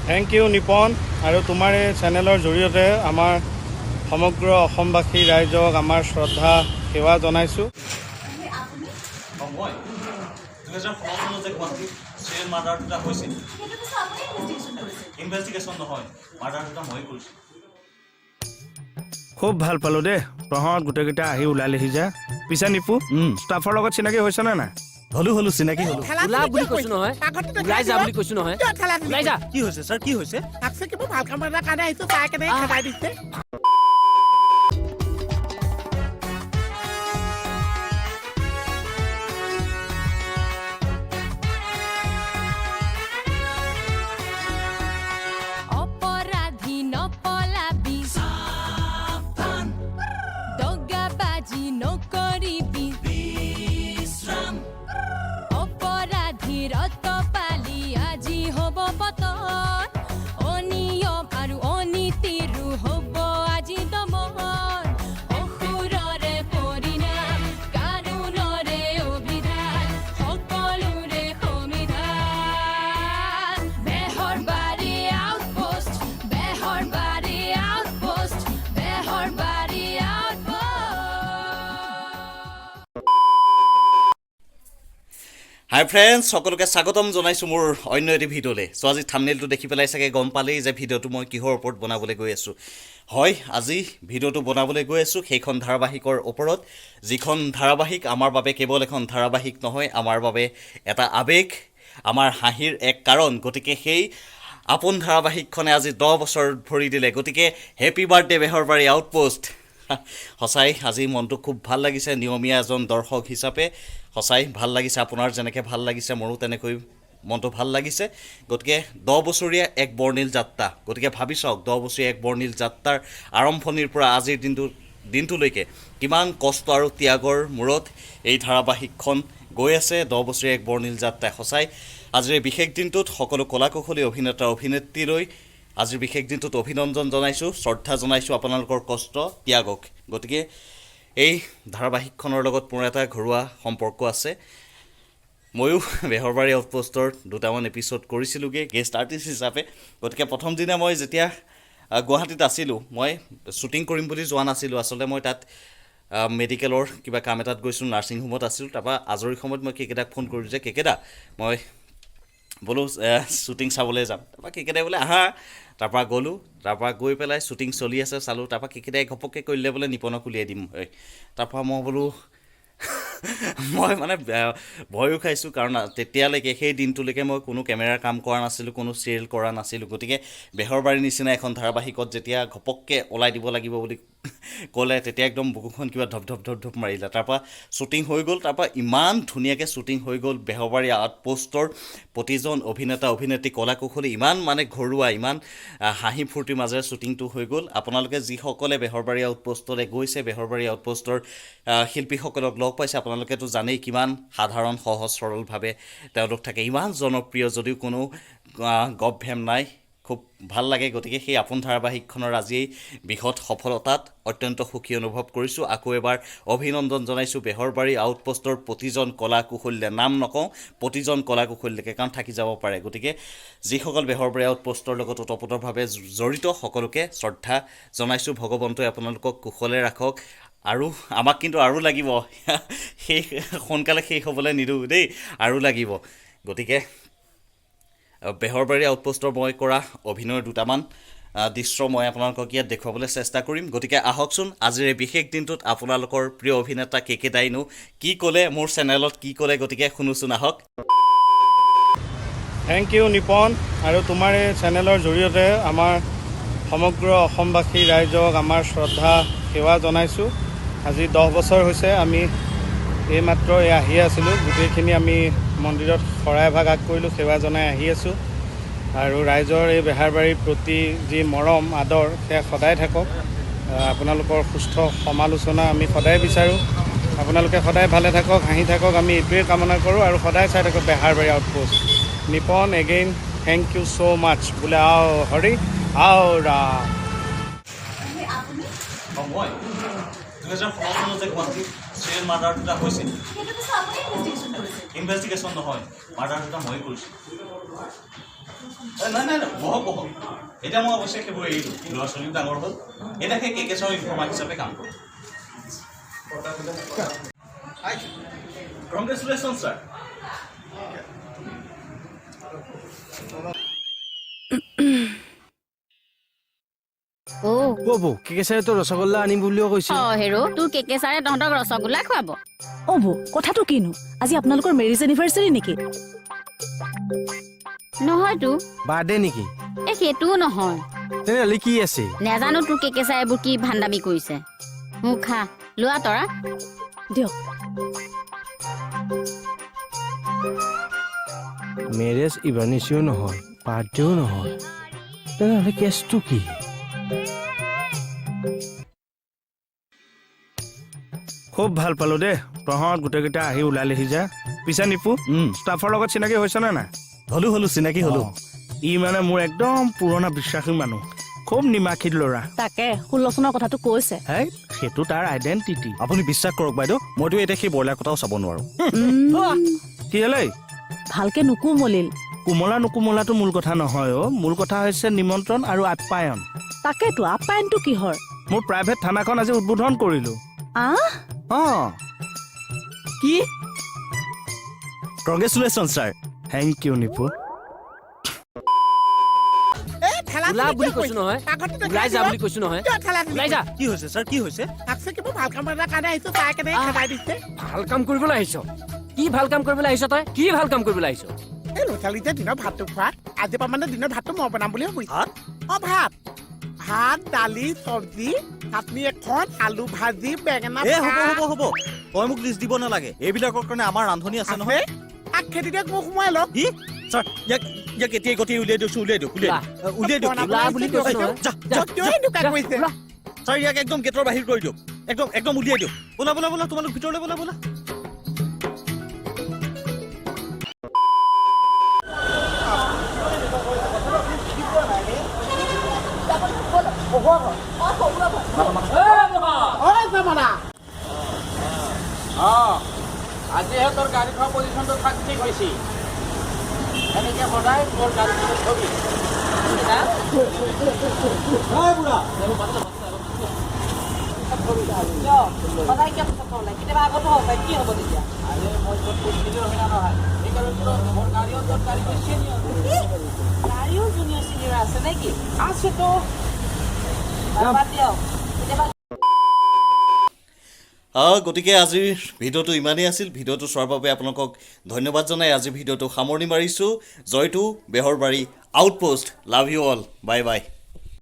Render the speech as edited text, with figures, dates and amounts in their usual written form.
Thank U Nipon. আৰু তোমাৰ এই চেনেলৰ জৰিয়তে আমাৰ সমগ্ৰ অসমবাসী ৰাইজক আমাৰ শ্ৰদ্ধা সেৱা জনাইছোঁ। মই 2016 চনত যে গুৱাহাটীত চিৰিয়েল মাৰ্ডাৰ দুটা হৈছিল, ইনভেষ্টিগেশ্যন নহয়, মাৰ্ডাৰ দুটা মই কৰিছোঁ। খুব ভাল পালোঁ দেই, তহঁত গোটেইকেইটা আহি ওলালিহি যে। পিছে নিপু, ষ্টাফৰ লগত চিনাকি হৈছেনে নাই? হলো হলো, চিনাকি হলো। ওলা বুলি কৈছো নহয়, ওলাই যা বুলি কৈছো নহয়, ওলাই যা। কি হৈছে ছাৰ, কি হৈছে? ভাল কাম এটাৰ কাৰণে আহিছো, তাই কেনেকে খেদাই দিছে। অপৰাধী নপলাবি, দগাবাজি নকৰিবি, অপৰাধীৰ পালি আজি হ'ব পতন, অনিয়ম আৰু অনীতিৰো হ'ব আজি দমন। অসুৰৰে পৰিণাম, কানুনৰে অভিধান, সকলোৰে সমিধান। বেহৰবাৰী আউটপোষ্ট, বেহৰবাৰী আউটপোষ্ট, বেহৰবাৰী আউটপোষ্ট। হাই ফ্ৰেণ্ডছ, সকলোকে স্বাগতম জনাইছোঁ মোৰ অন্য এটি ভিডিঅ'লৈ। চ' আজি থামনেইলটো দেখি পেলাই চাগে গম পালেই যে ভিডিঅ'টো মই কিহৰ ওপৰত বনাবলৈ গৈ আছোঁ। হয়, আজি ভিডিঅ'টো বনাবলৈ গৈ আছোঁ সেইখন ধাৰাবাহিকৰ ওপৰত, যিখন ধাৰাবাহিক আমাৰ বাবে কেৱল এখন ধাৰাবাহিক নহয়, আমাৰ বাবে এটা আৱেগ, আমাৰ হাঁহিৰ এক কাৰণ। গতিকে সেই আপোন ধাৰাবাহিকখনে আজি 10 বছৰ ভৰি দিলে। গতিকে হেপী বাৰ্থডে বেহৰবাৰী আউটপোষ্ট। সঁচাই আজি মনটো খুব ভাল লাগিছে। নিয়মীয়া এজন দৰ্শক হিচাপে সঁচাই ভাল লাগিছে। আপোনাৰ যেনেকৈ ভাল লাগিছে, মোৰো তেনেকৈ মনটো ভাল লাগিছে। গতিকে 10 বছৰীয়া এক বৰ্ণিল যাত্ৰা। গতিকে ভাবি চাওক, 10 বছৰীয়া এক বৰ্ণিল যাত্ৰাৰ আৰম্ভণিৰ পৰা আজিৰ দিনটোলৈকে কিমান কষ্ট আৰু ত্যাগৰ মূৰত এই ধাৰাবাহিকখন গৈ আছে। 10 বছৰীয়া এক বৰ্ণিল যাত্ৰা। সঁচাই আজিৰ এই বিশেষ দিনটোত সকলো কলা কুশলী অভিনেতা অভিনেত্ৰীলৈ আজিৰ বিশেষ দিনটোত অভিনন্দন জনাইছোঁ, শ্ৰদ্ধা জনাইছোঁ আপোনালোকৰ কষ্ট ত্যাগক। গতিকে এই ধাৰাবাহিকখনৰ লগত মোৰ এটা ঘৰুৱা সম্পৰ্ক আছে। ময়ো বেহৰবাৰী আউটপোষ্টৰ দুটামান এপিছ'ড কৰিছিলোঁগৈ গেষ্ট আৰ্টিষ্ট হিচাপে। গতিকে প্ৰথম দিনা মই যেতিয়া গুৱাহাটীত আছিলোঁ, মই শ্বুটিং কৰিম বুলি যোৱা নাছিলোঁ। আচলতে মই তাত মেডিকেলৰ কিবা কাম এটাত গৈছিলোঁ, নাৰ্ছিং হোমত আছিলোঁ। তাৰপৰা আজৰি সময়ত মই কেকেদাক ফোন কৰিলোঁ যে কেকেদা, মই বোলো শ্বুটিং চাবলৈ যাম। তাৰপৰা কেকেদাই বোলে আহা। তাৰপৰা গ'লোঁ, তাৰপৰা গৈ পেলাই শ্বুটিং চলি আছে, চালোঁ। তাৰপৰা কেকেদাই ঘপককৈ কৰিলে বোলে নিপনক উলিয়াই দিম। তাৰপৰা মই বোলো, মই মানে ভয়ো খাইছোঁ, কাৰণ তেতিয়ালৈকে সেই দিনটোলৈকে মই কোনো কেমেৰাৰ কাম কৰা নাছিলোঁ, কোনো চিৰিয়েল কৰা নাছিলোঁ। গতিকে বেহৰবাৰীৰ নিচিনা এখন ধাৰাবাহিকত যেতিয়া ঘপককৈ ওলাই দিব লাগিব বুলি ক'লে, তেতিয়া একদম বুকুখন কিবা ধপ ধপ ধপ ধপ মাৰিলে। তাৰপৰা শ্বুটিং হৈ গ'ল। তাৰপৰা ইমান ধুনীয়াকৈ শ্বুটিং হৈ গ'ল। বেহৰবাৰী আউটপোষ্টৰ প্ৰতিজন অভিনেতা অভিনেত্ৰী, কলা কুশলী ইমান মানে ঘৰুৱা, ইমান হাঁহি ফূৰ্তিৰ মাজেৰে শ্বুটিংটো হৈ গ'ল। আপোনালোকে যিসকলে বেহৰবাৰী আউটপোষ্টলৈ গৈছে, বেহৰবাৰী আউটপোষ্টৰ শিল্পীসকলক লগ পাইছে, আপোনালোকেতো জানেই কিমান সাধাৰণ সহজ সৰলভাৱে তেওঁলোক থাকে। ইমান জনপ্ৰিয় যদিও কোনো গপ ভেম নাই, খুব ভাল লাগে। গতিকে সেই আপোন ধাৰাবাহিকখনৰ আজি এই বৃহৎ সফলতাত অত্যন্ত সুখী অনুভৱ কৰিছোঁ। আকৌ এবাৰ অভিনন্দন জনাইছোঁ বেহৰবাৰী আউটপোষ্টৰ প্ৰতিজন কলা কুশলীলে। নাম নকওঁ, প্ৰতিজন কলা কুশলীলৈকে, কাৰণ থাকি যাব পাৰে। গতিকে যিসকল বেহৰবাৰী আউটপোষ্টৰ লগত ওতপ্ৰোতভাৱে জড়িত, সকলোকে শ্ৰদ্ধা জনাইছোঁ। ভগৱন্তই আপোনালোকক কুশলে ৰাখক। আৰু আমাক কিন্তু আৰু লাগিব, শেষ সোনকালে শেষ হ'বলৈ নিদিওঁ দেই, আৰু লাগিব। গতিকে বেহৰবাৰী আউটপোষ্টৰ মই কৰা অভিনয়ৰ দুটামান দৃশ্য মই আপোনালোকক ইয়াত দেখুৱাবলৈ চেষ্টা কৰিম। গতিকে আহকচোন, আজিৰ এই বিশেষ দিনটোত আপোনালোকৰ প্ৰিয় অভিনেতা কে কে দাইনো কি ক'লে, মোৰ চেনেলত কি ক'লে, গতিকে শুনোচোন আহক। Thank U Nipon. আৰু তোমাৰ এই চেনেলৰ জৰিয়তে আমাৰ সমগ্ৰ অসমবাসী ৰাইজক আমাৰ শ্ৰদ্ধা সেৱা জনাইছোঁ। আজি 10 বছৰ হৈছে। আমি এইমাত্ৰ এই আহি আছিলোঁ, গোটেইখিনি আমি মন্দিৰত শৰাই ভাগ আগ কৰিলোঁ, সেৱা জনাই আহি আছোঁ। আৰু ৰাইজৰ এই বেহাৰবাৰীৰ প্ৰতি যি মৰম আদৰ, সেয়া সদায় থাকক। আপোনালোকৰ সুস্থ সমালোচনা আমি সদায় বিচাৰোঁ। আপোনালোকে সদায় ভালে থাকক, হাঁহি থাকক, আমি এইটোৱে কামনা কৰোঁ। আৰু সদায় চাই থাকক Beharbari outpost. Nipon, again thank you so much. বোলে আও হৰি আও ৰাম। মই 2016 চনত যে গুৱাহাটীত চিৰিয়েল মাৰ্ডাৰ দুটা হৈছিল, ইনভেষ্টিগেশ্যন নহয়, মাৰ্ডাৰ দুটা মই কৰিছোঁ। নাই নাই নাই, বহক বহক। এতিয়া মই অৱশ্যে সেইবোৰ এৰিলোঁ, ল'ৰা ছোৱালীও ডাঙৰ হ'ল। এতিয়া সেই কে কে ছাৰৰ ইনফৰ্মাৰ হিচাপে কাম কৰোঁ। Congratulation sir. অ। অ' বৌ, কে কে ছাৰে তোৰ ৰসগোল্লা আনিম বুলিও কৈছে। অ হেৰ', তোৰ কেকে ছাৰে তহঁতক ৰসগোল্লা খুৱাব? অ' বৌ, কথাটো কিনো? আজি আপোনালোকৰ মেৰিজ এনিভাৰ্চাৰী নেকি? নহয়তো। বাৰ্থডে নেকি? এ, সেইটোও নহয়। তেনেহ'লে কি আছে? নেজানো, তোৰ কেকে ছাৰে এইবোৰ কি ভাণ্ডামি কৰিছে। মোক খা, লোৱা তৰা। দিয়ক। মেৰেজ ইভাৰ্নিচিও নহয়, বাৰ্থডেও নহয়, তেনেহ'লে কেছটো কি? খুব ভাল পালো দেই, তহঁত গোটেইকেইটা আহি ওলালিহি যে। পিছে নিপু, ষ্টাফৰ লগত চিনাকি হৈছে নে নাই? হ'লো হ'লো, চিনাকি হ'লো। ই মানে মোৰ একদম পুৰণা বিশ্বাসী মানুহ, খুব নিমাখিত ল'ৰা। তাকে 16 চনৰ কথাটো কৈছে। হেই, সেইটো তাৰ আইডেণ্টিটি। আপুনি বিশ্বাস কৰক বাইদেউ, মইতো এতিয়া সেই ব্ৰইলাৰ কটাও চাব নোৱাৰোঁ। কি হ'লে? ভালকে নুকোমলিল। কোমলা নুকোমলাটো মূল কথা নহয় অ', মূল কথা হৈছে নিমন্ত্ৰণ আৰু আপ্যায়ন। তাকেতো, আপ্যায়নটো কিহৰ? মোৰ প্ৰাইভেট থানাখন আজি উদ্বোধন কৰিলো। আহ! অঁ। কি? Congratulation sir. Thank you Nipu. এই ঠেলা। ওলা বুলি কৈছো নহয়। ওলাই যা বুলি কৈছো নহয়। কিয় ঠেলা দিলি? ওলাই যা। কি হৈছে ছাৰ, কি হৈছে? ভাবছে কি মই ভাল কাম এটাৰ কাৰণে আহিছো, তাই কেনেকে খেদাই দিছে। ভাল কাম কৰিবলৈ আহিছ? কি ভাল কাম কৰিবলৈ আহিছ তই? কি ভাল কাম কৰিবলৈ আহিছ? এই ল'ৰা ছোৱালী যে দিনৰ ভাতটো খোৱা, আজিৰ পৰা মানে দিনৰ ভাতটো মই বনাম বুলি ভাবিছো। ভাত? অ, ভাত, ভাত, দালি, চব্জি, চাটনি এখন, আলু ভাজি, বেঙেনা। এ, হ'ব হ'ব হ'ব, তই মোক লিষ্ট দিব নালাগে। এইবিলাকৰ কাৰণে আমাৰ ৰান্ধনী আছে নহয়। তাক খেদি দিয়ক, মোক সোমোৱাই লওক। কি ছাৰ, ইয়াক ইয়াক এতিয়াই গতিয়াই উলিয়াই দিয়কচোন, উলিয়াই দিয়ক, উলিয়াই দিয়ক, উলিয়াই দিয়ক। বনাব ওলা বুলি কৈছো নহয়। যা যা। কিয় এনেকুৱা যা, কৰিছে? ওলা। ছাৰ, ইয়াক একদম গেটৰ বাহিৰ কৰি দিয়ক, একদম একদম উলিয়াই দিয়ক। ব'লা ব'লা ব'লা, তোমালোক ভিতৰলৈ ব'লা ব'লা। ঐ জমনা। আজিহে তোৰ গাড়ী থোৱা পজিশ্যনটো থাক ঠিক হৈছে। এনেকে সদায় তোৰ গাড়ীখন থবি। সদায় কিয় পিছত ওলাই? কেতিয়াবা আগতো হ'ব পাৰে, কি হ'ব তেতিয়া? আৰে, মই তোৰ চিনিয়ৰ হয় না নহয়? সেইকাৰণে তোৰ মোৰ গাড়ীও তোৰ গাড়ীটো চিনিয়ৰ। গাড়ীও জুনিয়ৰ চিনিয়ৰ আছে নেকি? আছেতো। বাদ দিয়ক, কেতিয়াবা। গতিকে আজিৰ ভিডিঅ'টো ইমানেই আছিল। ভিডিঅ'টো চোৱাৰ বাবে আপোনালোকক ধন্যবাদ জনাই আজিৰ ভিডিঅ'টো সামৰণি মাৰিছোঁ। জয়তু বেহৰবাৰী outpost. Love you all, bye bye.